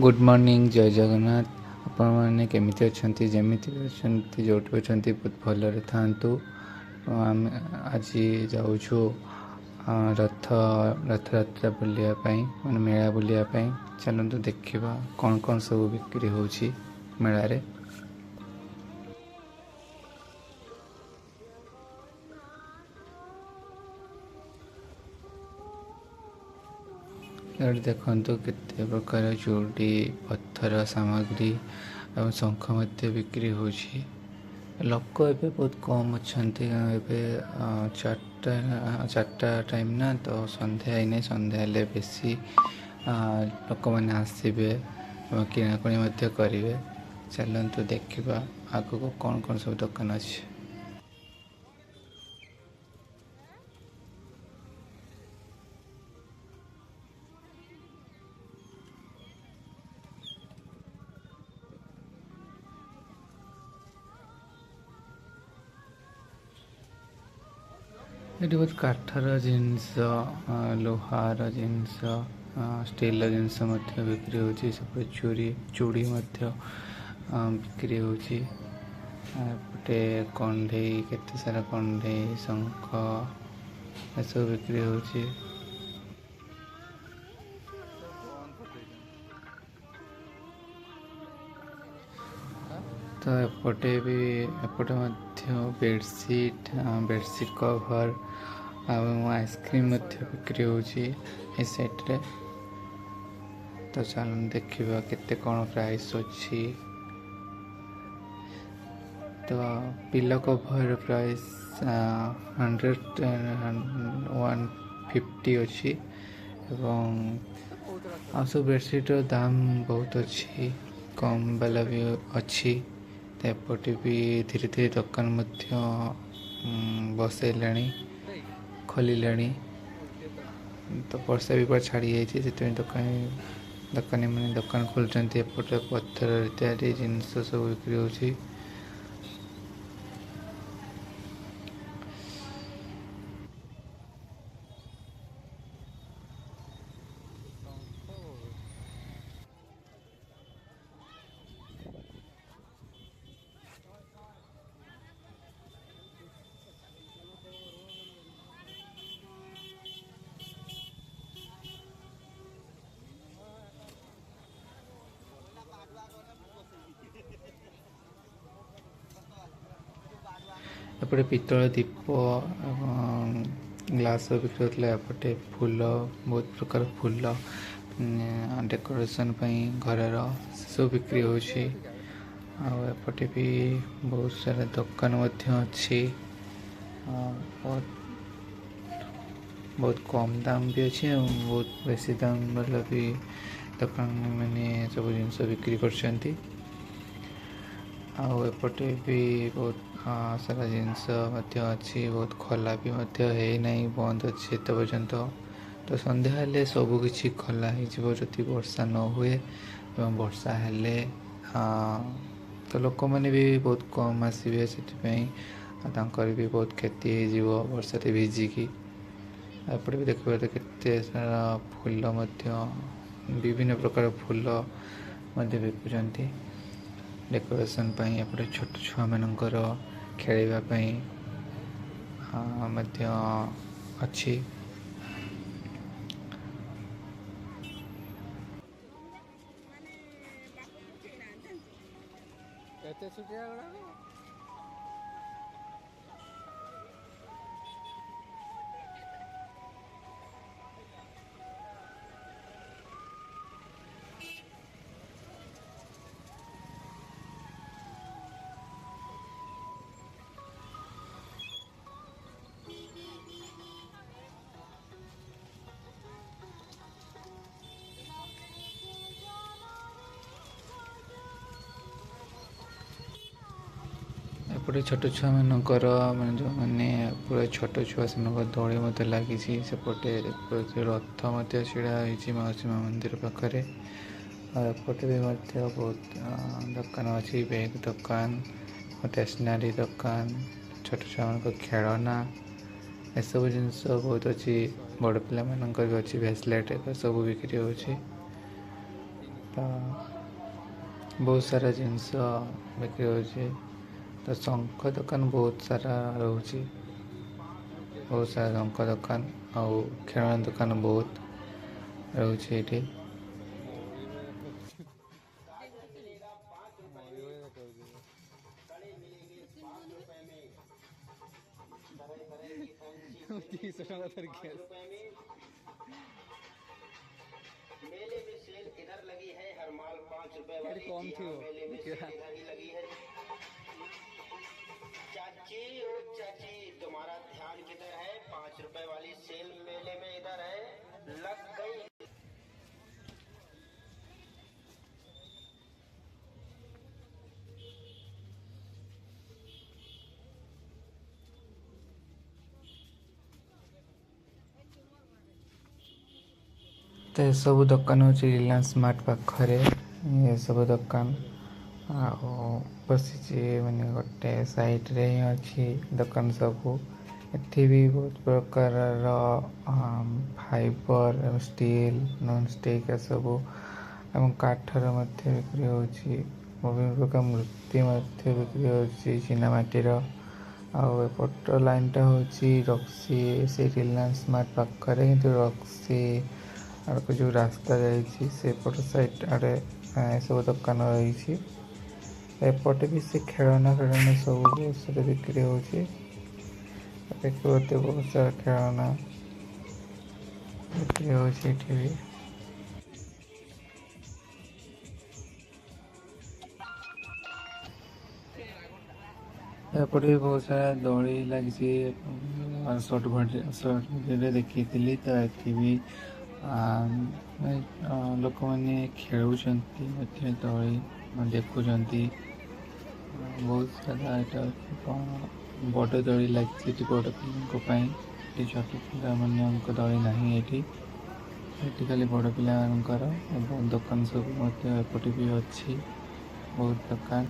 Good morning, ଜୟ ଜଗନ୍ନାଥ। ଆପଣମାନେ କେମିତି ଅଛନ୍ତି? ଯେମିତି ବି ଅଛନ୍ତି, ଯେଉଁଠି ବି ଅଛନ୍ତି, ବହୁତ ଭଲରେ ଥାଆନ୍ତୁ। ଆମେ ଆଜି ଯାଉଛୁ ରଥଯାତ୍ରା ବୁଲିବା ପାଇଁ, ମାନେ ମେଳା ବୁଲିବା ପାଇଁ। ଚାଲନ୍ତୁ ଦେଖିବା କ'ଣ କ'ଣ ସବୁ ବିକ୍ରି ହେଉଛି ମେଳାରେ। ଏଠି ଦେଖନ୍ତୁ କେତେ ପ୍ରକାର ଚୁଡ଼ି, ପଥର ସାମଗ୍ରୀ ଏବଂ ଶଙ୍ଖ ମଧ୍ୟ ବିକ୍ରି ହେଉଛି। ଲୋକ ଏବେ ବହୁତ କମ୍ ଅଛନ୍ତି, କାରଣ ଏବେ ଚାରିଟା ଟାଇମ୍ ନା, ତ ସନ୍ଧ୍ୟା ହେଇନାହିଁ। ସନ୍ଧ୍ୟା ହେଲେ ବେଶୀ ଲୋକମାନେ ଆସିବେ ଏବଂ କିଣାକିଣି ମଧ୍ୟ କରିବେ। ଚାଲନ୍ତୁ ଦେଖିବା ଆଗକୁ କ'ଣ କ'ଣ ସବୁ ଦୋକାନ ଅଛି। ଏଠି ବହୁତ କାଠର ଜିନିଷ, ଲୁହାର ଜିନିଷ, ଷ୍ଟିଲର ଜିନିଷ ମଧ୍ୟ ବିକ୍ରି ହେଉଛି। ସେପଟେ ଚୁଡ଼ି ମଧ୍ୟ ବିକ୍ରି ହେଉଛି। ଏପଟେ କଣ୍ଢେଇ, କେତେ ସାରା କଣ୍ଢେଇ, ଶଙ୍ଖ ଏସବୁ ବିକ୍ରି ହେଉଛି। ତ ଏପଟେ ବି, ଏପଟେ ମଧ୍ୟ ବେଡ଼ସିଟ୍ କଭର୍ ଆଉ ଆଇସ୍କ୍ରିମ୍ ମଧ୍ୟ ବିକ୍ରି ହେଉଛି ଏ ସାଇଡ଼୍ରେ। ତ ଚାଲନ୍ତୁ ଦେଖିବା କେତେ କ'ଣ ପ୍ରାଇସ୍ ଅଛି। ତ ପିଲୋ କଭର୍ ପ୍ରାଇସ୍ 100, 150 ଅଛି ଏବଂ ଆଉ ସବୁ ବେଡ଼ସିଟ୍ର ଦାମ ବହୁତ ଅଛି, କମ୍ ବାଲା ବି ଅଛି। ତ ଏପଟେ ବି ଧୀରେ ଧୀରେ ଦୋକାନ ମଧ୍ୟ ବସେଇଲେଣି, ଖୋଲିଲେଣି। ତ ବର୍ଷା ବି ପୁରା ଛାଡ଼ି ଯାଇଛି, ସେଥିପାଇଁ ଦୋକାନୀମାନେ ଦୋକାନ ଖୋଲୁଛନ୍ତି। ଏପଟେ ପଥରରେ ତିଆରି ଜିନିଷ ସବୁ ବିକ୍ରି ହେଉଛି। ଏପଟେ ପିତ୍ତଳ ଦୀପ ଏବଂ ଗ୍ଲାସ୍ ବିକ୍ରି ହେଉଥିଲା। ଏପଟେ ଫୁଲ, ବହୁତ ପ୍ରକାର ଫୁଲ ଡେକୋରେସନ୍ ପାଇଁ ଘରର, ସେସବୁ ବିକ୍ରି ହେଉଛି। ଆଉ ଏପଟେ ବି ବହୁତ ସାରା ଦୋକାନ ମଧ୍ୟ ଅଛି। ବହୁତ କମ୍ ଦାମ ବି ଅଛି ଆଉ ବହୁତ ବେଶୀ ଦାମ ବାଲା ବି ଦୋକାନ ମାନେ ସବୁ ଜିନିଷ ବିକ୍ରି କରୁଛନ୍ତି। ଆଉ ଏପଟେ ବି ବହୁତ ସାରା ଜିନିଷ ମଧ୍ୟ ଅଛି। ବହୁତ ଖୋଲା ବି ମଧ୍ୟ ହେଇନାହିଁ, ବନ୍ଦ ଅଛି ଏତେ ପର୍ଯ୍ୟନ୍ତ। ତ ସନ୍ଧ୍ୟା ହେଲେ ସବୁ କିଛି ଖୋଲା ହେଇଯିବ ଯଦି ବର୍ଷା ନ ହୁଏ, ଏବଂ ବର୍ଷା ହେଲେ ତ ଲୋକମାନେ ବି ବହୁତ କମ୍ ଆସିବେ, ସେଥିପାଇଁ ତାଙ୍କର ବି ବହୁତ କ୍ଷତି ହେଇଯିବ ବର୍ଷାରେ ଭିଜିକି। ଏପଟେ ବି ଦେଖିବା ତ କେତେ ସାରା ଫୁଲ ମଧ୍ୟ, ବିଭିନ୍ନ ପ୍ରକାର ଫୁଲ ମଧ୍ୟ ବିକୁଛନ୍ତି ଡେକୋରେସନ୍ ପାଇଁ। ଏପଟେ ଛୋଟ ଛୁଆମାନଙ୍କର ଖେଳିବା ପାଇଁ ମଧ୍ୟ ଅଛି। ଏତେ ଛୋଟିଆ ଗୁଡ଼ାକ। ଏପଟେ ଛୋଟ ଛୁଆମାନଙ୍କର, ମାନେ ଯେଉଁମାନେ ପୁରା ଛୋଟ ଛୁଆ, ସେମାନଙ୍କ ଦୋଳି ମଧ୍ୟ ଲାଗିଛି। ସେପଟେ ରଥ ମଧ୍ୟ ଛିଡ଼ା ହେଇଛି ମାଉସୀ ମା ମନ୍ଦିର ପାଖରେ। ଆଉ ଏପଟେ ବି ମଧ୍ୟ ବହୁତ ଦୋକାନ ଅଛି, ବ୍ୟାଗ୍ ଦୋକାନ, ଷ୍ଟେସନାରୀ ଦୋକାନ, ଛୋଟ ଛୁଆମାନଙ୍କ ଖେଳନା, ଏସବୁ ଜିନିଷ ବହୁତ ଅଛି। ବଡ଼ ପିଲାମାନଙ୍କର ବି ଅଛି, ବ୍ରେସଲେଟ୍ ସବୁ ବିକ୍ରି ହେଉଛି। ତ ବହୁତ ସାରା ଜିନିଷ ବିକ୍ରି ହେଉଛି। ତ ଶଙ୍ଖ ଦୋକାନ ବହୁତ ସାରା ରହୁଛି, ବହୁତ ସାରା ଶଙ୍ଖ ଦୋକାନ ଆଉ ଖେଳଣା ଦୋକାନ ବହୁତ ରହୁଛି ଏଇଠି। मेले में सेल इधर लगी है, हर माल 5 रुपए वाली। कम जी थी हाँ, वो। मेले में सेल इधर ही लगी है। चाची, ओ चाची, तुम्हारा ध्यान किधर है? 5 रुपए वाली सेल मेले में इधर है लग गई। ତ ଏସବୁ ଦୋକାନ ହେଉଛି ରିଲାଏନ୍ସ ସ୍ମାର୍ଟ ପାଖରେ ଏସବୁ ଦୋକାନ ଆଉ ବସିଛି, ମାନେ ଗୋଟେ ସାଇଡ଼ରେ ହିଁ ଅଛି ଦୋକାନ ସବୁ। ଏଠି ବି ବହୁତ ପ୍ରକାରର ଫାଇବର, ଷ୍ଟିଲ୍, ନନ୍ ଷ୍ଟିକ୍ ଏସବୁ ଏବଂ କାଠର ମଧ୍ୟ ବିକ୍ରି ହେଉଛି। ବିଭିନ୍ନ ପ୍ରକାର ମୂର୍ତ୍ତି ମଧ୍ୟ ବିକ୍ରି ହେଉଛି ଚିନାମାଟିର। ଆଉ ଏପଟ ଲାଇନଟା ହେଉଛି ରକ୍ସି, ସେଇ ରିଲାଏନ୍ସ ସ୍ମାର୍ଟ ପାଖରେ, କିନ୍ତୁ ରକ୍ସି ଆଡ଼କୁ ଯେଉଁ ରାସ୍ତା ଯାଇଛି ସେପଟ ସାଇଡ଼ ଆଡ଼େ ଏସବୁ ଦୋକାନ ରହିଛି। ଏପଟେ ବି ସେ ଖେଳନା ଫେଳନା ସବୁ ବହୁତ ସାରା ବିକ୍ରି ହେଉଛି। ଦେଖିପାରୁଥିବେ, ବହୁତ ସାରା ଖେଳନା ବିକ୍ରି ହେଉଛି ଏଠି ବି। ଏପଟେ ବି ବହୁତ ସାରା ଦୋଳି ଲାଗିଛି। ସର୍ଟ ସର୍ଟ ଭିଡ଼ିଓରେ ଦେଖିଥିଲି। ତ ଏଠି ବି ଲୋକମାନେ ଖେଳୁଛନ୍ତି ମଧ୍ୟ, ଦୋଳି ଦେଖୁଛନ୍ତି ବହୁତ ସାରା। ଏଇଟା କ'ଣ ବଡ଼ ଦୋଳି ଲାଗିଛି ଏଠି ବଡ଼ ପିଲାଙ୍କ ପାଇଁ। ଏଠି ଛୋଟ ପିଲାମାନଙ୍କ ଦୋଳି ନାହିଁ ଏଠି। ଏଠି ଖାଲି ବଡ଼ ପିଲାମାନଙ୍କର। ଏବଂ ଦୋକାନ ସବୁ ମଧ୍ୟ ଏପଟେ ବି ଅଛି, ବହୁତ ଦୋକାନ।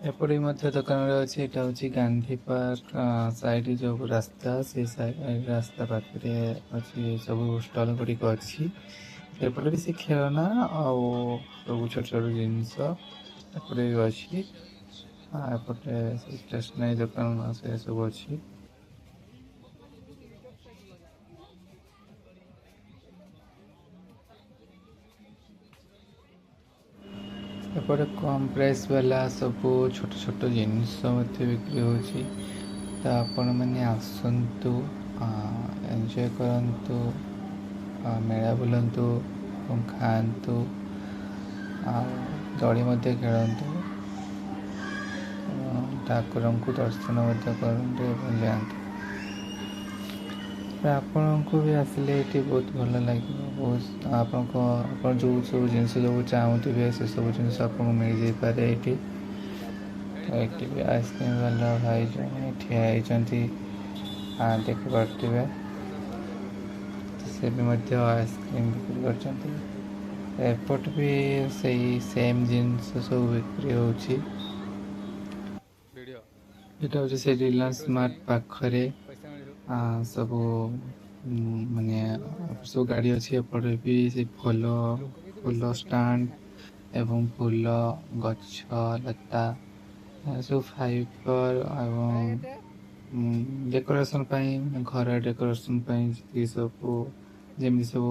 ଏପଟେ ବି ମଧ୍ୟ ଦୋକାନରେ ଅଛି। ଏଇଟା ହେଉଛି ଗାନ୍ଧୀ ପାର୍କ ସାଇଡ୍ ଯୋଉ ରାସ୍ତା, ସେଇ ରାସ୍ତା ପାଖରେ ଅଛି, ସବୁ ଷ୍ଟଲ୍ ଗୁଡ଼ିକ ଅଛି। ଏପଟେ ବି ସେ ଖେଳନା ଆଉ ସବୁ ଛୋଟ ଛୋଟ ଜିନିଷ ଏପଟେ ବି ଅଛି। ଏପଟେ ଷ୍ଟେସନାରୀ ଦୋକାନ ସେ ସବୁ ଅଛି। ଏପଟେ କମ୍ ପ୍ରାଇସ୍ ବାଲା ସବୁ ଛୋଟ ଛୋଟ ଜିନିଷ ମଧ୍ୟ ବିକ୍ରି ହେଉଛି। ତ ଆପଣମାନେ ଆସନ୍ତୁ, ଏନ୍ଜୟ କରନ୍ତୁ, ମେଳା ବୁଲନ୍ତୁ ଏବଂ ଖାଆନ୍ତୁ ଆଉ ଦୋଳି ମଧ୍ୟ ଖେଳନ୍ତୁ, ଠାକୁରଙ୍କୁ ଦର୍ଶନ ମଧ୍ୟ କରନ୍ତୁ ଏବଂ ଯାଆନ୍ତୁ। ଆପଣଙ୍କୁ ବି ଆସିଲେ ଏଠି ବହୁତ ଭଲ ଲାଗିବ। ବହୁତ ଆପଣଙ୍କ ଆପଣ ଯେଉଁ ସବୁ ଜିନିଷ ସବୁ ଚାହୁଁଥିବେ, ସେସବୁ ଜିନିଷ ଆପଣଙ୍କୁ ମିଳିଯାଇପାରେ ଏଇଠି। ତ ଏଠି ବି ଆଇସ୍କ୍ରିମ୍ ବାଲା ଭାଇ ଜଣେ ଠିଆ ହେଇଛନ୍ତି, ଦେଖିପାରୁଥିବେ। ସେ ବି ମଧ୍ୟ ଆଇସ୍କ୍ରିମ୍ ବିକ୍ରି କରୁଛନ୍ତି। ଏପଟେ ବି ସେଇ ସେମ୍ ଜିନିଷ ସବୁ ବିକ୍ରି ହେଉଛି। ଭିଡ଼ିଓ। ଏଇଟା ହେଉଛି ସେ ରିଲାଏନ୍ସ ସ୍ମାର୍ଟ ପାଖରେ ସବୁ ମାନେ ସବୁ ଗାଡ଼ି ଅଛି। ଏପଟେ ବି ସେ ଫୁଲ ଷ୍ଟାଣ୍ଡ ଏବଂ ଫୁଲ ଗଛ ଲତା ସବୁ ଫାଇବର ଏବଂ ଡେକୋରେସନ୍ ପାଇଁ, ଘର ଡେକୋରେସନ୍ ପାଇଁ ଯେତିକି ସବୁ ଯେମିତି ସବୁ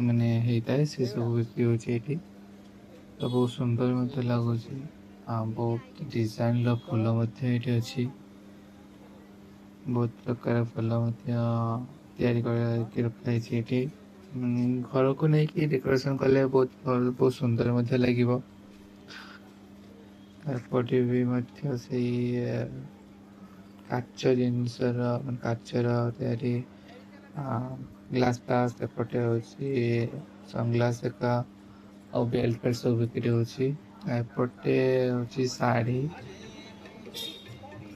ମାନେ ହେଇଥାଏ, ସେ ସବୁ ବିକ୍ରି ହେଉଛି ଏଇଠି। ତ ବହୁତ ସୁନ୍ଦର ମଧ୍ୟ ଲାଗୁଛି ଆଉ ବହୁତ ଡିଜାଇନର ଫୁଲ ମଧ୍ୟ ଏଇଠି ଅଛି। ବହୁତ ପ୍ରକାର ଫୁଲ ମଧ୍ୟ ତିଆରି କରିକି ରଖାଯାଇଛି ଏଠି। ଘରକୁ ନେଇକି ଡେକୋରେସନ୍ କଲେ ବହୁତ ବହୁତ ସୁନ୍ଦର ମଧ୍ୟ ଲାଗିବ। ଏପଟେ ବି ମଧ୍ୟ ସେଇ କାଚ ଜିନିଷର, ମାନେ କାଚର ତିଆରି ଗ୍ଲାସ୍ ଫ୍ଲାସ୍, ଏପଟେ ହେଉଛି ସନଗ୍ଲାସ୍ ଏକା ଆଉ ବେଲ୍ଟ ଫେଲ୍ଟ ସବୁ ବିକ୍ରି ହେଉଛି। ଏପଟେ ହେଉଛି ଶାଢ଼ୀ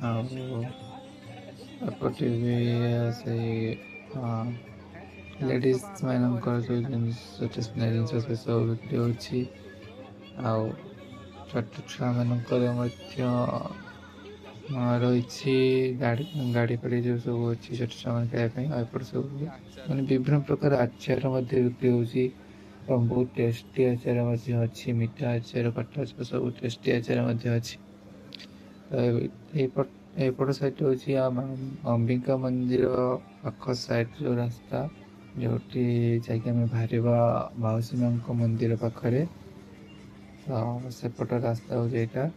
ଆଉ ଏପଟେ ବି ସେଇ ଲେଡ଼ିଜ୍ ମାନଙ୍କର ସବୁ ଜିନିଷ, ଷ୍ଟେସନାରୀ ଜିନିଷ ସେ ସବୁ ବିକ୍ରି ହେଉଛି। ଆଉ ଛୋଟ ଛୁଆମାନଙ୍କର ମଧ୍ୟ ରହିଛି ଗାଡ଼ି ଗାଡ଼ି ଫାଡ଼ି ଯେଉଁ ସବୁ ଅଛି ଛୋଟ ଛୁଆମାନେ ଖାଇବା ପାଇଁ। ଆଉ ଏପଟେ ସବୁ ମାନେ ବିଭିନ୍ନ ପ୍ରକାର ଆଚାର ମଧ୍ୟ ବିକ୍ରି ହେଉଛି। ଏବଂ ବହୁତ ଟେଷ୍ଟି ଆଚାର ମଧ୍ୟ ଅଛି, ମିଠା ଆଚାର, ଖଟା ଆଚାର, ସବୁ ଟେଷ୍ଟି ଆଚାର ମଧ୍ୟ ଅଛି। ତ ଏଇପଟ ଏପଟ ସାଇଡ଼୍ ହେଉଛି ଅମ୍ବିକା ମନ୍ଦିର ପାଖ ସାଇଡ଼୍ ଯେଉଁ ରାସ୍ତା, ଯେଉଁଠି ଯାଇକି ଆମେ ବାହାରିବା ମାଉସୀ ମାଙ୍କ ମନ୍ଦିର ପାଖରେ। ତ ସେପଟ ରାସ୍ତା ହେଉଛି ଏଇଟା।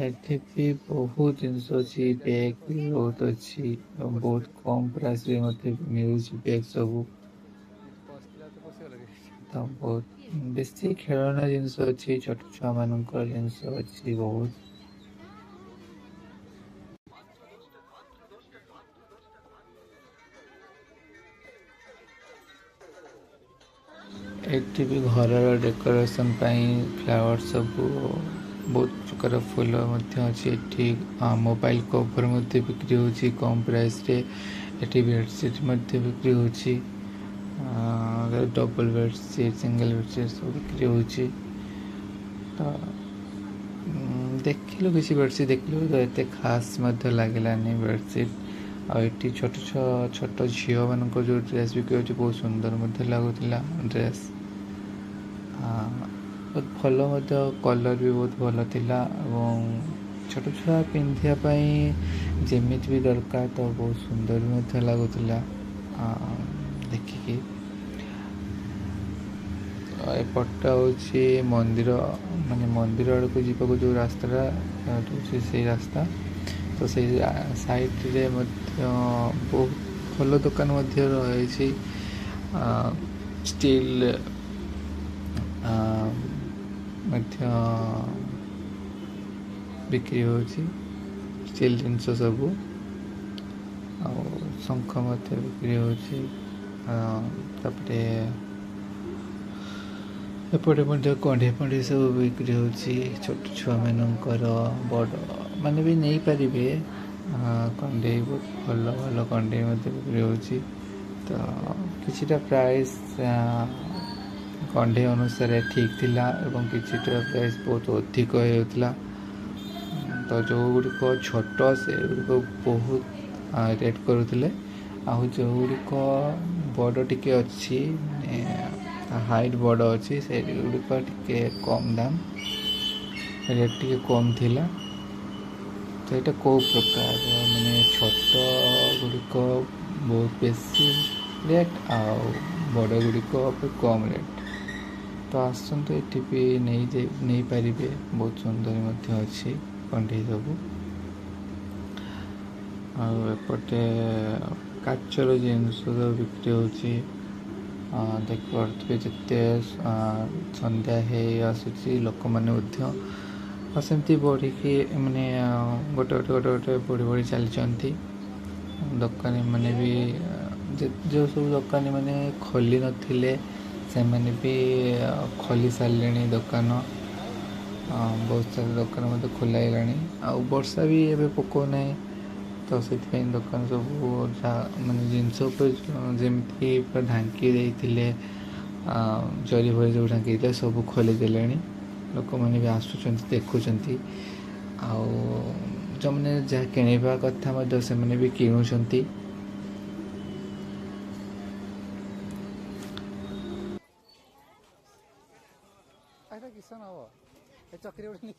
ଏଠି ବି ବହୁତ ଜିନିଷ ଅଛି, ବ୍ୟାଗ୍ ବି ବହୁତ ଅଛି ଏବଂ ବହୁତ କମ୍ ପ୍ରାଇସ୍ରେ ମଧ୍ୟ ମିଳୁଛି ବ୍ୟାଗ୍ ସବୁ। ତ ବହୁତ ବେଶୀ ଖେଳଣା ଜିନିଷ ଅଛି, ଛୋଟ ଛୁଆମାନଙ୍କର ଜିନିଷ ଅଛି ବହୁତ। ଏଠି ବି ଘରର ଡେକୋରେସନ୍ ପାଇଁ ଫ୍ଲାୱାର ସବୁ, ବହୁତ ପ୍ରକାର ଫୁଲ ମଧ୍ୟ ଅଛି ଏଠି। ମୋବାଇଲ କଭର୍ ମଧ୍ୟ ବିକ୍ରି ହେଉଛି କମ୍ ପ୍ରାଇସ୍ରେ। ଏଠି ବେଡ଼ସିଟ୍ ମଧ୍ୟ ବିକ୍ରି ହେଉଛି, ଡବଲ୍ ବେଡ଼ସିଟ୍, ସିଙ୍ଗଲ୍ ବେଡ଼ସିଟ୍ ସବୁ ବିକ୍ରି ହେଉଛି। ତ ଦେଖିଲୁ, କିଛି ବେଡ଼ସିଟ୍ ଦେଖିଲୁ, ତ ଏତେ ଖାସ୍ ମଧ୍ୟ ଲାଗିଲାନି ବେଡ଼ସିଟ୍। ଆଉ ଏଠି ଛୋଟ ଛୋଟ ଝିଅମାନଙ୍କର ଯେଉଁ ଡ୍ରେସ୍ ବିକ୍ରି ହେଉଛି, ବହୁତ ସୁନ୍ଦର ମଧ୍ୟ ଲାଗୁଥିଲା ଡ୍ରେସ୍, ବହୁତ ଭଲ ମଧ୍ୟ, କଲର୍ ବି ବହୁତ ଭଲ ଥିଲା ଏବଂ ଛୋଟ ଛୁଆ ପିନ୍ଧିବା ପାଇଁ ଯେମିତି ବି ଦରକାର, ତ ବହୁତ ସୁନ୍ଦର ବି ମଧ୍ୟ ଲାଗୁଥିଲା ଦେଖିକି। ଏପଟଟା ହେଉଛି ମନ୍ଦିର, ମାନେ ମନ୍ଦିର ଆଡ଼କୁ ଯିବାକୁ ଯେଉଁ ରାସ୍ତାଟା ହେଉଛି ସେଇ ରାସ୍ତା। ତ ସେଇ ସାଇଡ଼ରେ ମଧ୍ୟ ବହୁତ ଭଲ ଦୋକାନ ମଧ୍ୟ ରହିଛି, ଷ୍ଟିଲ୍ ମଧ୍ୟ ବିକ୍ରି ହେଉଛି, ଷ୍ଟିଲ୍ ଜିନିଷ ସବୁ, ଆଉ ଶଙ୍ଖ ମଧ୍ୟ ବିକ୍ରି ହେଉଛି। ତାପରେ ଏପଟେ ମଧ୍ୟ କଣ୍ଢେଇ ଫଣ୍ଢେଇ ସବୁ ବିକ୍ରି ହେଉଛି, ଛୋଟ ଛୁଆମାନଙ୍କର, ବଡ଼ ମାନେ ବି ନେଇପାରିବେ କଣ୍ଢେଇ। ବହୁତ ଭଲ ଭଲ କଣ୍ଢେଇ ମଧ୍ୟ ବିକ୍ରି ହେଉଛି। ତ କିଛିଟା ପ୍ରାଇସ୍ କଣ୍ଢେଇ ଅନୁସାରେ ଠିକ୍ ଥିଲା ଏବଂ କିଛିଟା ପ୍ରାଇସ୍ ବହୁତ ଅଧିକ ହେଉଥିଲା। ତ ଯେଉଁଗୁଡ଼ିକ ଛୋଟ ସେଗୁଡ଼ିକ ବହୁତ ରେଟ୍ କରୁଥିଲେ, ଆଉ ଯେଉଁଗୁଡ଼ିକ ବଡ଼ ଟିକେ ଅଛି, ମାନେ ହାଇଟ୍ ବଡ଼ ଅଛି, ସେଗୁଡ଼ିକ ଟିକେ କମ୍ ଦାମ, ରେଟ୍ ଟିକେ କମ୍ ଥିଲା। ତ ଏଇଟା କେଉଁ ପ୍ରକାର, ମାନେ ଛୋଟ ଗୁଡ଼ିକ ବହୁତ ବେଶୀ ରେଟ୍ ଆଉ ବଡ଼ ଗୁଡ଼ିକ କମ୍ ରେଟ୍। ତ ଆସନ୍ତୁ, ଏଠି ବି ନେଇଯାଇ ନେଇପାରିବେ, ବହୁତ ସୁନ୍ଦର ମଧ୍ୟ ଅଛି କଣ୍ଢେଇ ସବୁ। ଆଉ ଏପଟେ କାଚର ଜିନିଷ ସବୁ ବିକ୍ରି ହେଉଛି, ଦେଖିପାରୁଥିବେ। ଯେତେ ସନ୍ଧ୍ୟା ହେଇ ଆସୁଛି, ଲୋକମାନେ ମଧ୍ୟ ସେମିତି ବଢ଼ିକି, ମାନେ ଗୋଟେ ଗୋଟେ ଗୋଟେ ଗୋଟେ ବଢ଼ି ବଢ଼ି ଚାଲିଛନ୍ତି। ଦୋକାନୀମାନେ ବି, ଯେଉଁ ସବୁ ଦୋକାନୀମାନେ ଖୋଲି ନଥିଲେ ସେମାନେ ବି ଖୋଲି ସାରିଲେଣି ଦୋକାନ। ବହୁତ ସାରା ଦୋକାନ ମଧ୍ୟ ଖୋଲା ହେଇଗଲାଣି, ଆଉ ବର୍ଷା ବି ଏବେ ପକାଉନାହିଁ, ତ ସେଥିପାଇଁ ଦୋକାନ ସବୁ ଯାହା ମାନେ ଜିନିଷ ଉପରେ ଯେମିତି ପୁରା ଢାଙ୍କି ଦେଇଥିଲେ, ଜରି ଫରି ସବୁ ଢାଙ୍କି ଦେଇଥିଲେ, ସବୁ ଖୋଲି ଦେଲେଣି। ଲୋକମାନେ ବି ଆସୁଛନ୍ତି, ଦେଖୁଛନ୍ତି, ଆଉ ଯେଉଁମାନେ ଯାହା କିଣିବା କଥା ମଧ୍ୟ ସେମାନେ ବି କିଣୁଛନ୍ତି। କିସନ ହବ ଏ ଚକ୍ରି ଗୋଟେ।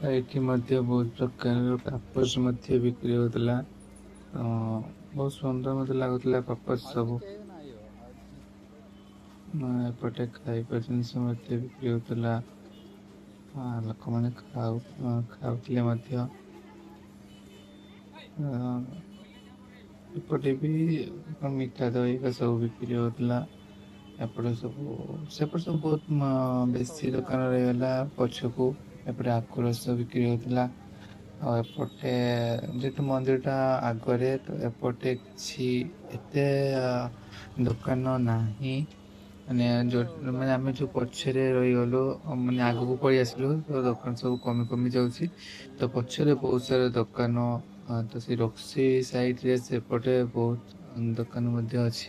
ଏଠି ମଧ୍ୟ ବହୁତ ପ୍ରକାରର ପାପୋଛ ମଧ୍ୟ ବିକ୍ରି ହେଉଥିଲା, ବହୁତ ସୁନ୍ଦର ମଧ୍ୟ ଲାଗୁଥିଲା ପାପୋଛ ସବୁ। ଏପଟେ ଖାଇବା ଜିନିଷ ମଧ୍ୟ ବିକ୍ରି ହେଉଥିଲା, ଲୋକମାନେ ଖାଉଥିଲେ ମଧ୍ୟ। ଏପଟେ ବି ମିଠା ଦହି ସବୁ ବିକ୍ରି ହେଉଥିଲା। ଏପଟେ ସବୁ ସେପଟେ ସବୁ ବହୁତ ବେଶୀ ଦୋକାନ ରହିଗଲା ପଛକୁ। ଏପଟେ ଆଖୁ ରସ ବିକ୍ରି ହଉଥିଲା। ଆଉ ଏପଟେ ଯେହେତୁ ମନ୍ଦିରଟା ଆଗରେ, ତ ଏପଟେ କିଛି ଏତେ ଦୋକାନ ନାହିଁ। ମାନେ ଯୋଉ ମାନେ ଆମେ ଯୋଉ ପଛରେ ରହିଗଲୁ, ମାନେ ଆଗକୁ ପଳେଇ ଆସିଲୁ, ତ ଦୋକାନ ସବୁ କମି କମି ଯାଉଛି। ତ ପଛରେ ବହୁତ ସାରା ଦୋକାନ, ତ ସେଇ ରକ୍ସି ସାଇଡରେ ସେପଟେ ବହୁତ ଦୋକାନ ମଧ୍ୟ ଅଛି।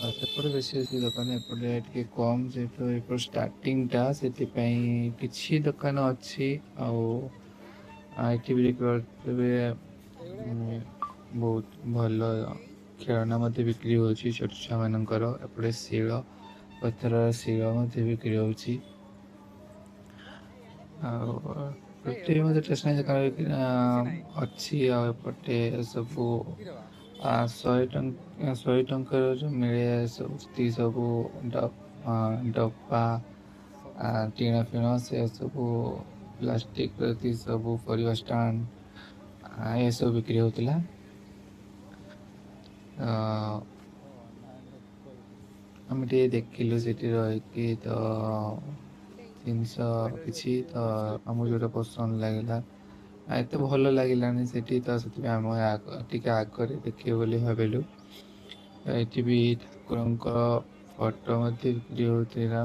ଆଉ ସେପଟେ ବେଶୀ ବେଶୀ ଦୋକାନ, ଏପଟେ ଟିକେ କମ୍। ଯେହେତୁ ଏପଟେ ଷ୍ଟାର୍ଟିଂଟା, ସେଥିପାଇଁ କିଛି ଦୋକାନ ଅଛି। ଆଉ ଏଠି ବି ଦେଖିପାରୁଥିବେ, ବହୁତ ଭଲ ଖେଳନା ମଧ୍ୟ ବିକ୍ରି ହଉଛି ଛୋଟ ଛୁଆମାନଙ୍କର। ଏପଟେ ଶିଳ ପଥରର ଶିଳ ମଧ୍ୟ ବିକ୍ରି ହଉଛି। ଆଉ ଏଠି ମଧ୍ୟ ଷ୍ଟେସନାରୀ ଦୋକାନ ଅଛି। ଆଉ ଏପଟେ ସବୁ 100 ଟଙ୍କା, 100 ଟଙ୍କାର ଯୋଉ ମିଳେ ସବୁ, ସେତିକି ସବୁ ଡବା, ଟିଣ ଫିଣ, ସେ ସବୁ ପ୍ଲାଷ୍ଟିକ ସବୁ ପରିବା ଷ୍ଟାଣ୍ଡ, ଏସବୁ ବିକ୍ରି ହଉଥିଲା। ଆମେ ଟିକେ ଦେଖିଲୁ ସେଠି ରହିକି ତ ଜିନିଷ କିଛି, ତ ଆମକୁ ଯୋଉଟା ପସନ୍ଦ ଲାଗିଲା, ଏତେ ଭଲ ଲାଗିଲାନି ସେଠି, ତ ସେଥିପାଇଁ ଆମେ ଟିକେ ଆଗରେ ଦେଖିବୁ ବୋଲି ଭାବିଲୁ। ଏଠି ବି ଠାକୁରଙ୍କ ଫଟୋ ମଧ୍ୟ ବିକ୍ରି ହଉଥିଲା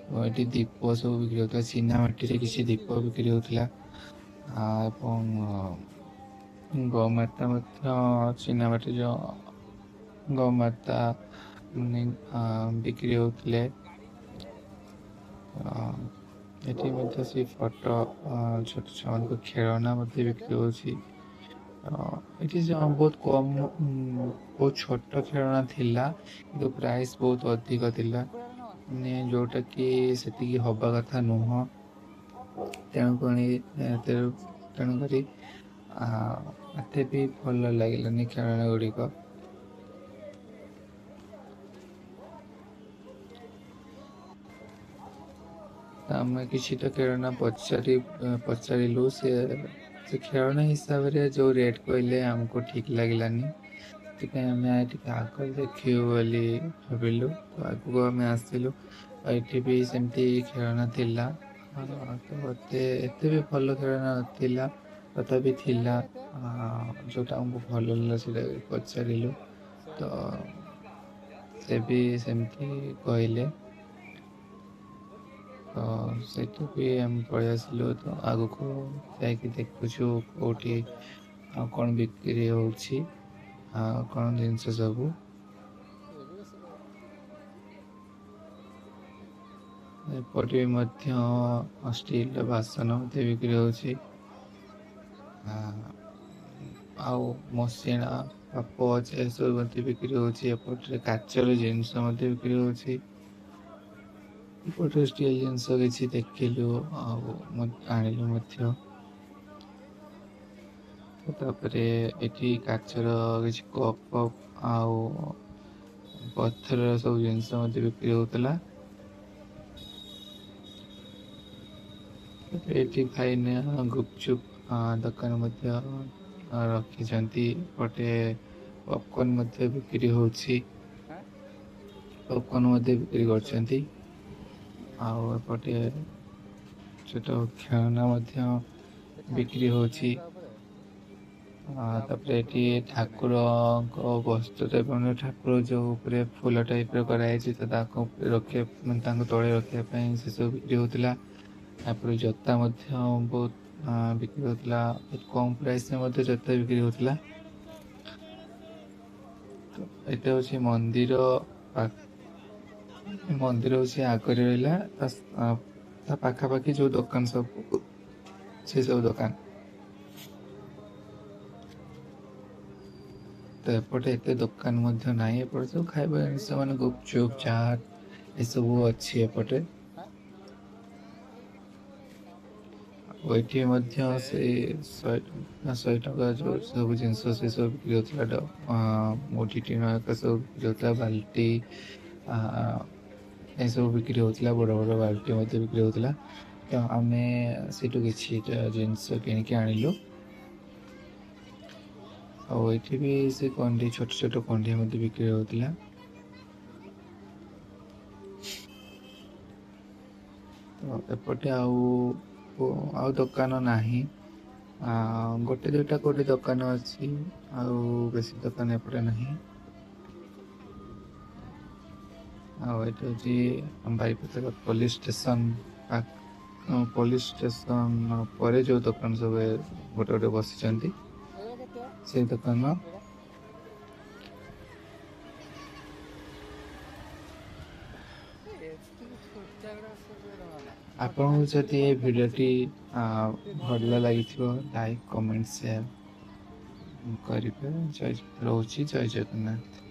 ଏବଂ ଏଠି ଦୀପ ସବୁ ବିକ୍ରି ହଉଥିଲା। ଚିନା ମାଟିରେ କିଛି ଦୀପ ବିକ୍ରି ହଉଥିଲା ଏବଂ ଗୋମାତା ମଧ୍ୟ, ଚିନା ମାଟି ଯୋଉ ଗୋମାତା ମାନେ ବିକ୍ରି ହଉଥିଲେ। ଏଠି ମଧ୍ୟ ସେଇ ଫଟୋ, ଛୋଟ ଛୁଆମାନଙ୍କ ଖେଳନା ମଧ୍ୟ ବିକ୍ରି ହଉଛି। ଏଠି ବହୁତ କମ୍, ବହୁତ ଛୋଟ ଖେଳନା ଥିଲା, କିନ୍ତୁ ପ୍ରାଇସ୍ ବହୁତ ଅଧିକ ଥିଲା, ମାନେ ଯୋଉଟା କି ସେତିକି ହବା କଥା ନୁହଁ। ତେଣୁକରି ଏତେ ବି ଭଲ ଲାଗିଲାନି ଖେଳନା ଗୁଡ଼ିକ। ଆମେ କିଛିଟା ଖେଳନା ପଚାରିଲୁ। ସେ ଖେଳନା ହିସାବରେ ଯୋଉ ରେଟ୍ କହିଲେ, ଆମକୁ ଠିକ୍ ଲାଗିଲାନି। ସେଥିପାଇଁ ଆମେ ଟିକେ ଆଗରେ ଦେଖିବୁ ବୋଲି ଭାବିଲୁ। ତ ଆଗକୁ ଆମେ ଆସିଲୁ। ଆଉ ଏଠି ବି ସେମିତି ଖେଳନା ଥିଲା, ତ ଏତେ ଏତେ ବି ଭଲ ଖେଳନା ନଥିଲା, ତଥାପି ଥିଲା। ଯୋଉଟା ଆମକୁ ଭଲ ଲାଗିଲା, ସେଇଟା ପଚାରିଲୁ, ତ ସେ ବି ସେମିତି କହିଲେ। ତ ସେଇଠୁ ବି ଆମେ ପଳେଇ ଆସିଲୁ। ତ ଆଗକୁ ଯାଇକି ଦେଖୁଛୁ କୋଉଠି ଆଉ କ'ଣ ବିକ୍ରି ହଉଛି, ଆଉ କ'ଣ ଜିନିଷ ସବୁ। ଏପଟେ ବି ମଧ୍ୟ ଷ୍ଟିଲର ବାସନ ମଧ୍ୟ ବିକ୍ରି ହଉଛି। ଆଉ ମସିଣା, ପାପୋଛ, ଏସବୁ ମଧ୍ୟ ବିକ୍ରି ହଉଛି। ଏପଟରେ କାଚର ଜିନିଷ ମଧ୍ୟ ବିକ୍ରି ହଉଛି। ଏପଟରେ ଷ୍ଟିଲ୍ ଜିନିଷ କିଛି ଦେଖିଲୁ ଆଉ ଆଣିଲୁ ମଧ୍ୟ। ତାପରେ ଏଠି କାଚର କିଛି କପ୍ ଫପ୍ ଆଉ ପଥରର ସବୁ ଜିନିଷ ମଧ୍ୟ ବିକ୍ରି ହଉଥିଲା। ଏଠି ଭାଇନା ଗୁପଚୁପ୍ ଦୋକାନ ମଧ୍ୟ ରଖିଛନ୍ତି। ଏପଟେ ପପକର୍ନ ମଧ୍ୟ ବିକ୍ରି ହଉଛି। ପପକର୍ନ ମଧ୍ୟ ବିକ୍ରି କରୁଛନ୍ତି। ଆଉ ଏପଟେ ଛୋଟ ଖେଳନା ମଧ୍ୟ ବିକ୍ରି ହଉଛି। ତାପରେ ଏଠି ଠାକୁରଙ୍କ ବସ୍ତ୍ର ଏବଂ ଠାକୁର ଯୋଉ ଉପରେ ଫୁଲ ଟାଇପର କରାଯାଇଛି, ତ ତାକୁ ରଖିବା, ମାନେ ତାଙ୍କୁ ତଳେ ରଖିବା ପାଇଁ ସେସବୁ ବିକ୍ରି ହଉଥିଲା। ତାପରେ ଜୋତା ମଧ୍ୟ ବହୁତ ବିକ୍ରି ହଉଥିଲା। ବହୁତ କମ୍ ପ୍ରାଇସରେ ମଧ୍ୟ ଜୋତା ବିକ୍ରି ହଉଥିଲା। ଏଇଟା ହଉଛି ମନ୍ଦିର। ମନ୍ଦିର ହଉଛି ଆଗରେ ରହିଲା, ତା ପାଖାପାଖି ଯୋଉ ଦୋକାନ ସବୁ, ସେ ସବୁ ଦୋକାନ। ତ ଏପଟେ ଏତେ ଦୋକାନ ମଧ୍ୟ ନାହିଁ। ଏପଟେ ସବୁ ଖାଇବା ଜିନିଷ, ମାନେ ଗୁପଚୁପ, ଚାଟ, ଏସବୁ ଅଛି ଏପଟେ। ଆଉ ଏଠି ମଧ୍ୟ ସେଇ 100 ଟଙ୍କା ଯୋଉ ସବୁ ଜିନିଷ, ସେ ସବୁ ବିକ୍ରି ହଉଥିଲା। ମୁଢି ଟିଣ ଏକା ସବୁ ବିକ୍ରି ହଉଥିଲା। ବାଲ୍ଟି ଏସବୁ ବିକ୍ରି ହଉଥିଲା। ବଡ଼ ବଡ଼ ବାଲ୍ଟି ମଧ୍ୟ ବିକ୍ରି ହଉଥିଲା। ତ ଆମେ ସେଇଠୁ କିଛିଟା ଜିନିଷ କିଣିକି ଆଣିଲୁ। ଆଉ ଏଠି ବି ସେ କଣ୍ଢେଇ, ଛୋଟ ଛୋଟ କଣ୍ଢେଇ ମଧ୍ୟ ବିକ୍ରି ହଉଥିଲା। ତ ଏପଟେ ଆଉ ଆଉ ଦୋକାନ ନାହିଁ। ଗୋଟେ ଦୁଇଟା କୋଉଠି ଦୋକାନ ଅଛି, ଆଉ ବେଶୀ ଦୋକାନ ଏପଟେ ନାହିଁ। ଆଉ ଏଇଟା ହେଉଛି ଆମ ବାରିପଦାର ପୋଲିସ ଷ୍ଟେସନ। ପୋଲିସ ଷ୍ଟେସନ ପରେ ଯୋଉ ଦୋକାନ ସବୁ ଗୋଟେ ଗୋଟେ ବସିଛନ୍ତି, ସେଇ ଦୋକାନ। ଆପଣଙ୍କୁ ଯଦି ଏ ଭିଡ଼ିଓଟି ଭଲ ଲାଗିଥିବ, ଲାଇକ୍, କମେଣ୍ଟ, ସେୟାର କରିବେ। ଜୟ ରହୁଛି, ଜୟ ଜଗନ୍ନାଥ।